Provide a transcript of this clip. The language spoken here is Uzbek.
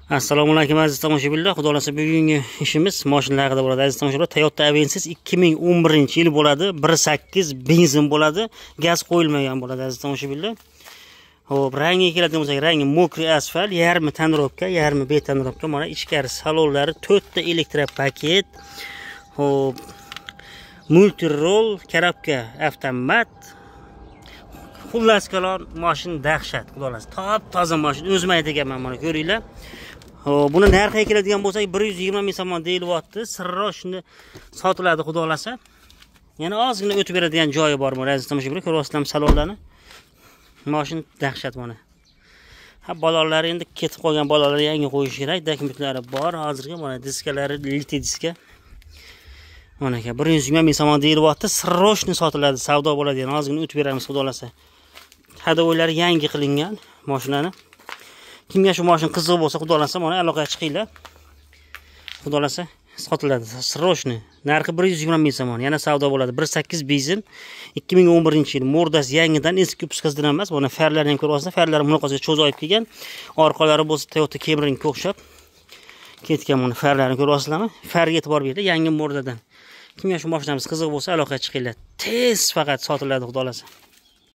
Assalomu alaykum aziz tomoshabinlar. Xudo xolasa bugungi ishimiz mashinalar haqida bo'ladi. Aziz tomoshabinlar, Toyota Avensis 2011-yil bo'ladi. 1.8 benzin bo'ladi. Gaz qo'yilmagan bo'ladi aziz tomoshabinlar. Xo'p, rangiga keladigan bo'lsak, rangi мокрый asfalt, yarmi tonirovka, yarmi betonirovka. Mana ichkari salonlari 4 ta elektropaket. Xo'p, multirol, korobka avtomat. Xullas kalom, mashina dahshat, xudo xolasa. Top toza mashina, o'zim aytaganman, mana ko'ringlar. Xo'p, buni narxiga keladigan bo'lsak 120 ming so'm deyilyapti. Sirroshni sotiladi, xudo xolasa. Yana ozgina o'tib beradigan joyi bor mana aziz tomoshabinlar, ko'ryapsizlarmi salonlarni? Mashina dahshat mana. Ha, bolalar endi ketib qolgan bolalar yangi qo'yish kerak, dokumentlari bor hozirgi mana diskalari liti diska. Mana aka 120 ming so'm deyilyapti. Sirroshni sotiladi, savdo bo'ladi, yana ozgina o'tib beramiz, xudo xolasa. Hadovoylari yangi qilingan mashinani. Kimga shu mashina qiziq bo'lsa, xudo xolasa mana aloqaga chiqinglar. Xudo xolasa sotiladi, srochni. Narxi 120 ming so'm. Yana savdo bo'ladi. 1.8 benzin 2011-yil. Mordasi yangidan, eski kupiskasidan emas. Mana farlarni ham ko'ryapsizlar. Farlari bunaqasiga cho'zayib kelgan. Orqalari bo'lsa Toyota Camry'ga o'xshab ketgan. Mana farlarni ko'ryapsizlarmi? Farga e'tibor beringlar, yangi mordadan. Kimga shu mashinamiz qiziq bo'lsa, aloqaga chiqinglar. Tez faqat sotiladi, xudo xolasa.